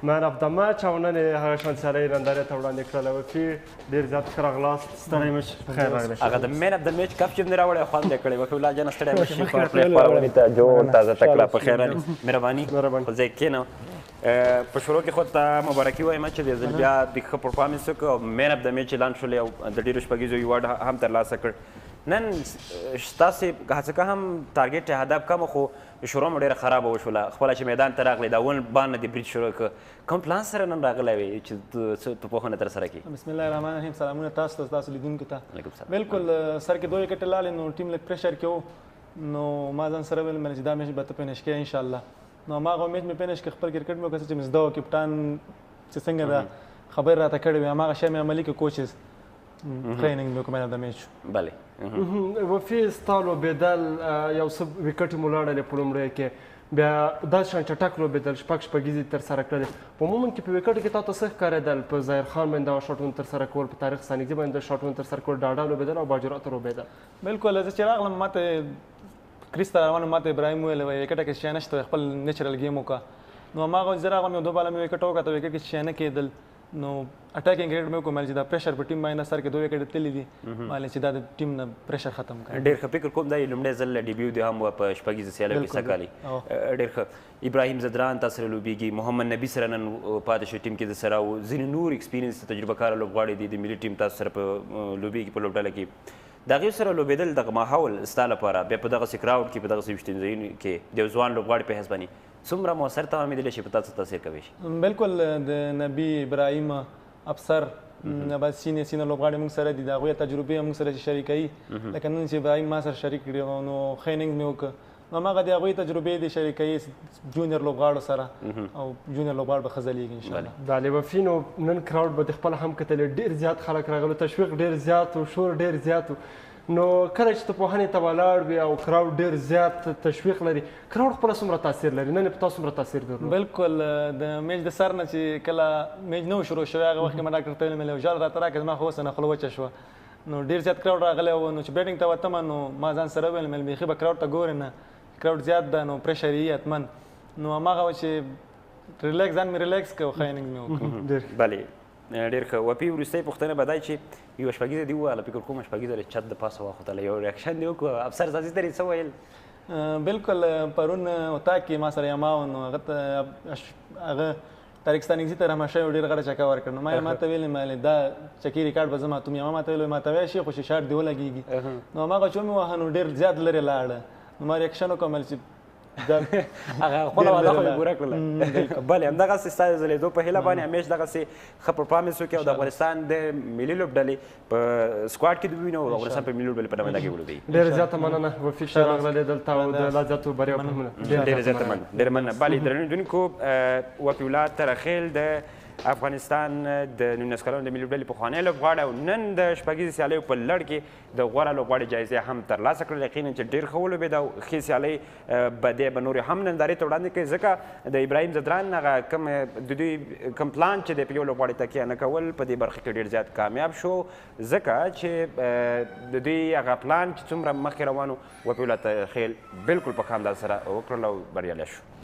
Man of the match او نن یې هغه شان سیالۍ نندارې ته وړاندې کړله. وفي، ډېر زیات ښه راغلاست، ستړی مه شې، په خیر راغلې. هغه د man of the match cup چې هم دې راوړی، خوند یې کړی. وفي الله جانه، ستړی مه شې، خپلې خپرونې ته جوړ تازه تکړه، په خیر راغلې، مهرباني. خپل ځای کښېنه. په شروع کې خو ته مبارکي وایم چې د ځل بیا د ښه performance وکړ او man of the match اعلان شولې او د ډېرو شپږیزو award هم ترلاسه کړ. نن ستاسې هڅه که هم target هدف کم، خو شروع مو ډېره خرابه وشوله. خپله چې میدان ته راغلې، دا one باندې د برید شروع کړ، کوم پلان سره نن راغلی وې چې توپوهنه ترسره کړې؟ بسم الله الرحمن الرحیم. سلامونه تاسو ته، تاسو لیدونکو ته. علیکم سلام. بالکل، سر کې دوه ویکټې لاړې نو ټیم لږ pressure کې و، نو ما ځان سره ویل چې دا میچ به ته finish کړې انشاءالله. نو هماغه میچ مې finish کړ، خپل کرکټ مې وکړ چې مې زده و، کپټان چې څنګه دا خبرې راته کړې وې هماغه شی مې عملي کړ، کوچز ښه inning مې وکړ، man of the match. بله. وفي، ستا لوبېدل، یو څه ویکټې مو لاړلې په لومړیو کې، بیا داسې شان چټک لوبېدل، شپږ شپږیزې ترسره کړلې. په عموماً کې په ویکټو کې تا ته څه ښکارېدل؟ په ظاهر خان باندې دغه شاټونه ترسره کول، په طارق ستانکزي باندې شاټونه ترسره کول، ډاډه لوبېدل او باجرأته لوبېدل. بالکل، زه چې راغلم ماته کریس ته روان، ماته ابراهیم وویل وایي ویکټه کې شی نشته، خپل natural game وکړه. نو هماغه زه راغلم، یو دوه باله مې ویکټ وکړه، ویکټ کې شی نه کېدل، نو attacking کرکټ مې وکړ، مې چې دا pressure په ټیم باندې سر کې دوه ویکټې تللې دي، مې چې دا د ټیم نه pressure ختم کړ. ډېر ښه، فکر کوم دا یې لومړی ځل debut دی هم په شپږیزه سیالیو کې سږکال. ډېر ښه. ابراهیم ځدران تا سره لوبېږي، محمد نبي سره نن پاتې شو ټیم کې د سره، او ځینې نور experience تجربه کاره لوبغاړي دي د ملي ټیم تاسو سره په لوبېږي په لوبډله کې. د هغې سره لوبېدل دغه ماحول ستا لپاره بیا په دغسې crowd کې، په دغسې ویشتنځایونو کې د یو ځوان لوبغاړي په حیث باندې څومره موثر تمامېدلی شي، په تا څه تاثیر کوي شي؟ بالکل، د نبي، ابراهیم، افسر، بس senior لوبغاړي موږ سره دي، د هغوی تجربې موږ سره چې شریکوي، لکه نن چې ابراهیم ما سره شریک کړي نو ښه innings مې وکړ، نو هماغه د هغوی تجربې دي شریکوي junior لوبغاړو سره، او junior لوبغاړو به ښه ځلېږي انشاءالله. بله. وفي، نو نن crowd به د خپل هم کتلې، ډېر زیات خلک راغلو، تشویق ډېر زیات و، شور ډېر زیات و. نو کله چې ته پوهنې ته ولاړ وي او crowd ډېر زیات تشویق لري، crowd خپله څومره تاثیر لري؟ نن یې په تاسو څومره تاثیر درلود؟ بالکل، د میچ د سر نه چې کله میچ نه و شروع شوی هغه وخت کې ما ډاکټر ته ویل، مې یو ژر راته راکړه، زما خو اوس نه خوله وچه شوه. نو ډېر زیات crowd راغلی و، نو چې batting ته وتم نو ما ځان سره وویل، مې بیخي به crowd ته ګورې نه، crowd زیات ده نو pressure یې حتما. نو هماغه و چې relax، ځان مې relax کړ او ښه inning مې وکړ. بله، ډېر ښه. وفي، وروستۍ پوښتنه به دا چې یوه شپږیزه دې ووهله، فکر کوم شپږیزه د چت د پاسه واخوتله، یو reaction دې وکړو، افسر ځاځي ته دې څه ویل؟ بالکل، پرون اتاق کې ما سره یما و، نو هغه ته هغه طارق ستانکزي ته رحمت شوی ډېر غټه چکه ورکړ، نو ما یې ماته ویلې، ما ویلې دا چکې ریکارډ به زه ماتوم، یما ماته ویل ماتوی شي خو چې shot دې ولګېږي. نو هماغه چې ومې وهه نو ډېر زیات لرې لاړه، نو ما reaction وکړ، مې چې هغه خپله وعده خو یې پوره کړله. بله، همدغسې ستا د ځلېدو په هیله باندې همېش دغسې ښه performance وکړي او د افغانستان د ملي لوبډلې په squad کې دې ووینو او د افغانستان په ملي لوبډلې په نمایندګۍ ولوبېږي. ډېره زیاته مننه وفي چې راغلې دلته او د لا زیاتو بریاوو په هیله. ډېره زیاته مننه، ډېره مننه. بله، درنو لیدونکو، وفي الله تره خېل د افغانستان د 19 کلنو د ملي لوبډلې پخوانی لوبغاړی او نن د شپږیزې سیالیو په لړ کې د غوره لوبغاړي جایزې هم ترلاسه کړل. یقینا چې ډېر ښه ولوبېده او ښې سیالۍ به دی به نورې هم نندارې ته وړاندې کړي، ځکه د ابراهیم ځدران هغه کوم د دوی کوم پلان چې دی په یو لوبغاړي تکیه نه کول په دې برخه کې ډېر زیات کامیاب شو، ځکه چې د دوی هغه پلان چې څومره مخکې روان و، وفي الله تره خېل بالکل په ښه انداز سره وکړل او بریالی شو.